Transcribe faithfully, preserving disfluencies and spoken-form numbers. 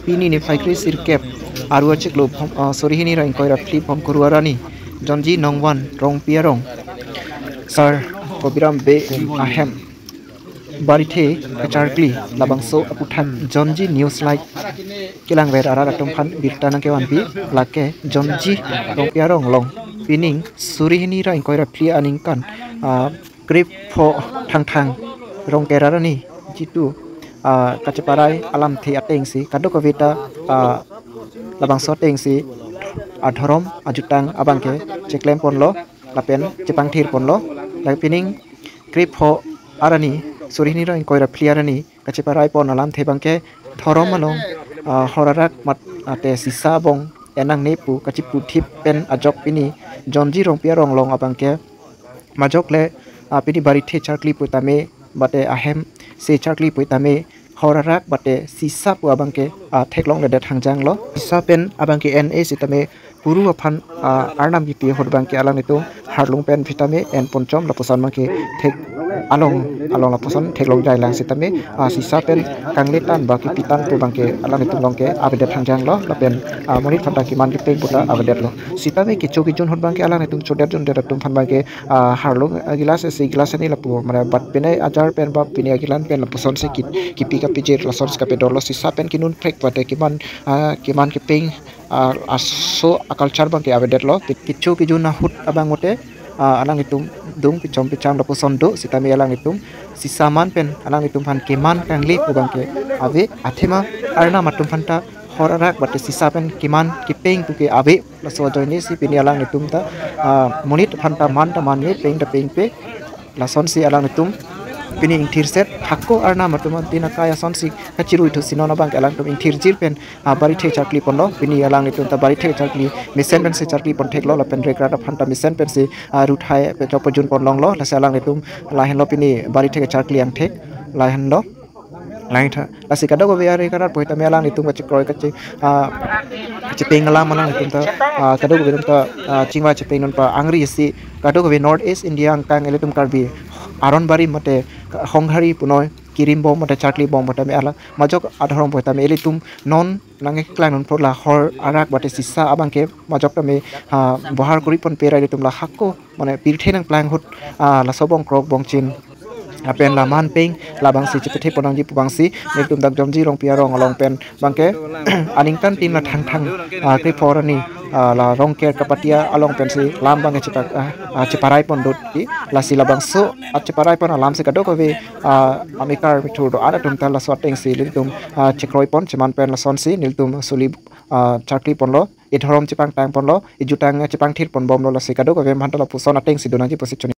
Pini niphai kre sirkep, Aru achiklo, Bhom-, ah, suri hini ra ingkoi ra phli Bhomkuru arni, Jonji Nongvan Rongpi arong, Sar Kobiram Bey ahem barithe kacharkli, labangso aputhak Jonji News Live kelangver arat atum aphan birta nangkevanpi. Lake Jonji Rongpi arong along pining suri hini ra ingkoi ra phli aningkan, ah, krepho Thangthang Rongker arni jitu, ah, kacheparai alamthe atengsi kadokave ta, ah, labangso atengsi adhorom ajutang abangke cheklem ponlo lapen chepangthir ponlo. Lake pining krepho arni, suri hini ra ingkoi ra phli arni kacheparai pon alamthe abangke dhorom along, ah, hor arak mat ate sisa abong enangne pu kachiputhip pen ajok pini Jonji Rongpi arong along abangke majok le, ah, pini barithe charkli pu tame, bate ahem se charkli pu tame, hor arak bate sisa pu abangke, ah, theklongledet hangjanglo. Sisa pen abangke en-e sitame Kuru aphan, ah, arnam kipi ahut abangke alanglitum harlung pen vitamin en ponchom lapuson abangke thek along along lapuson theklongjailang sitame, ah, sisa pen kangletan ba kipitan pu abangke alanglitum along ke avedet hangjanglo lapen, ah, monit aphanta keman kepeng puta avedetlo. Sitame kecho kejun ahut abangke alanglitum chodet jundet atum aphan abangke, ah, harlung, ah, gilas isi gilas hini lapu, mane bat pine ajar pen ba pine agilan pen lapusonsi ki-, kipi kapijir lasonsi kapedorlo. Sisa pen kinun phrek bate keman, ah, keman kepeng, ah, aso aculture abangke avedetlo. Kecho kejun ahut abang mate, ah, alanglitum dung pichom picham lapuson do sitame alanglitum sisa man pen alanglitum aphan keman kangle pu abangke ave, athema arnam atum aphanta hor arak bate sisa pen keman kepeng puke ave. Laso ajoinesi pini alanglitum ta, ah, monit aphanta man ta manme, peng ta pengpe. Lasonsi alanglitum pini ingthirset, hako arnam atum antina kaya sonsi kachirui thusi non abangke alanglitum ingthirjir pen, ah, barithe charkli ponlo. Pini alanglitum ta barithe charkli mesen pensi charkli pon theklo lapen rekrat aphanta mesen pensi, ah, ruthai pechok pejun pon longlo. Lasi alanglitum lahenlo pini barithe charkli angthek lahenlo. Lain tha, lasi kadokave ari karat pu tame alanglitum kachekroi kache, ah, kachepeng alam alanglitum ta, ah, kadokave atum ta, ah, chingvai chepeng non pa angri si kadokave North East India angkang ilitum Karbi aron bari mate honghari punoi kirimbom mate charklibom pu tame alang majok adhorom pu tame ilitum non nangkeklang non pro la hor arak bate sisa abangke majok tame, ah, bohar kuri ponpe ra ilitum la hako mane pirthe nangplang ahut, ah, laso bongkrok bongchin lapen la man peng labangsi chepethe pon nangji pu abangsi nelitum dak Jonji Rongpi arong along pen abangke aningkantin la Thangthang, ah, krepho arni, ah, la Rongker Kapatia along pensi lam abangke chepa-, ah, ah, cheparai pon dotji. Lasi labangso, ah, cheparai pon alamsi kadokave, ah, amekar methur do-an atum ta laso atengsi nelitum, ah, chekroi pon cheman pen lasonsi nelitum suli, ah, charkli ponlo, idhorom chepangtang ponlo, ijutang chepangthir ponbomlo. Lasi kadokave aphanta lapuson atengsi do nangji pusi chuni.